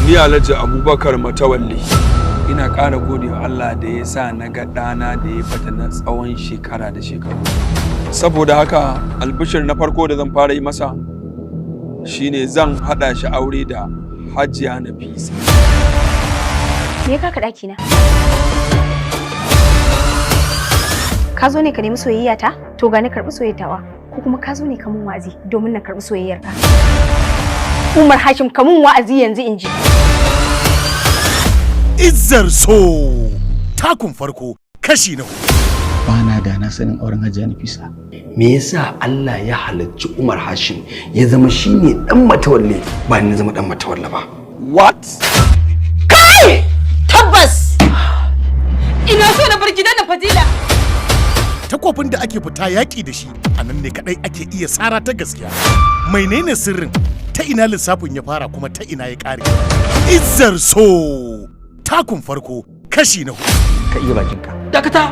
Ni Alhaji Abubakar Matawalle, ina ƙara gode wa Allah da ya sa na ga ɗana da ya bata na tsawon shekara da shekaru. Saboda haka, albishir na farko da zan fara yi masa shine zan haɗa shi aure da Hajiya Nafisa. Me ya kaka ɗaki na? Ka zo ne ka nemi soyayya ta? To ga ni, karɓi soyayya, ko kuma ka zo ne ka mun wa'azi domin na karɓi soyayyar ka? Umar Hashim, ka mun wa'azi yanzu in ji. Izzar So, takun farko, kashi na hudu. Bana da na sanin auren Hajiya Nafisa. Me yasa Allah ya halicci Umar Hashim ya zama shine dan Matawalle, ba ni na zama dan Matawalle ba? What? Kai! Tabbas! Ina so na bar gidan nan, Fadila. Takobin da ake fita yaƙi da shi, a nan ne kaɗai ake iya tsara ta gaskiya. Menene sirrin? Ta ina lissafin ya fara, kuma ta ina ya ƙare? Izzar So, takun farko, kashi na hudu. Ka iya bakinka. Dakata.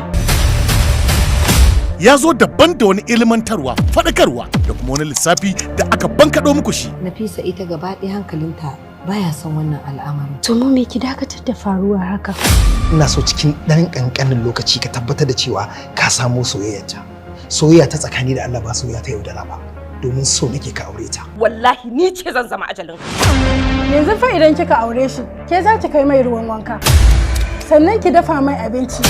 Ya zo daban da wani ilmantarwa, faɗakarwa da kuma wani lissafi da aka bankaɗo muku shi. Nafisa ita gaba ɗaya hankalinta baya son wannan al'amarin. To mu me ki dakatar da faruwar haka? Ina so cikin ɗan ƙanƙanin lokaci ka tabbatar da cewa ka samo soyayyarta, soyayya ta tsakani da Allah, ba soyayya ta yaudara ba, domin so nake ka aure ta. Wallahi ni ce zan zama ajalin. Yanzu fa idan kika aure shi, ke za ki kai mai ruwan wanka. Sannan ki dafa mai abinci.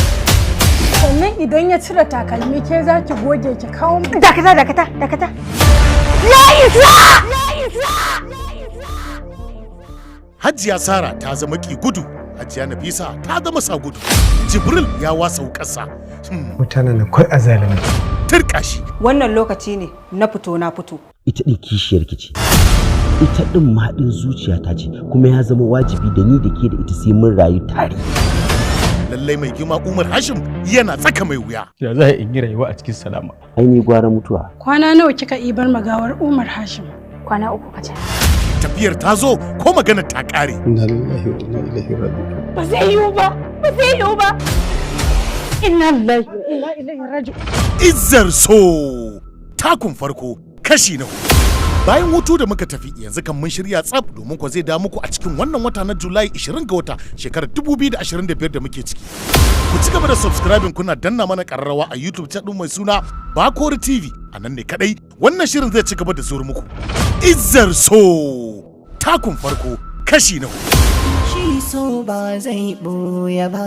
Sannan idan ya cire takalmi, ke za ki goge ki kawo mai. Dakata, dakata, dakata. Ya isa! Ya isa! Hajiya Sara ta zama ki gudu, Hajiya Nafisa ta zama sa gudu, Jibril ya wasa wukarsa. Mutanen da kwai azalimai. Turka shi. Wannan lokaci ne na fito na fito. Ita ɗin kishiyar ki ce, ita ɗin mahaɗin zuciyata ce, kuma ya zama wajibi da ni da ke da ita sai mun rayu tare. Lallai mai girma Umar Hashim yana tsaka mai wuya. Ya za in yi rayuwa a cikin salama? Ai ni gwara mutuwa. Kwana nawa kika ibar magawar Umar Hashim? Kwana 3 kacal. Tafiyar ta zo ko maganar ta ƙare? Inna lillahi wa inna ilaihi raji'un. Ba zai yiwu ba, ba zai yiwu ba. Inna lillahi wa inna ilaihi raji'un. Izzar So, takun farko, kashi na hudu. Bayan hutu da muka tafi, yanzu kan mun shirya tsaf, domin ko zai da muku a cikin wannan wata na Julai, 20 ga wata, shekarar 2025 da muke ciki. Ku ci gaba da subscribing, kuna danna mana kararrawa a YouTube channel mai suna Bakori TV. A nan ne kadai wannan shirin zai ci gaba da zuwa muku. Izzar So, takun farko, kashi na hudu. Shi so ba zai ɓoye ba.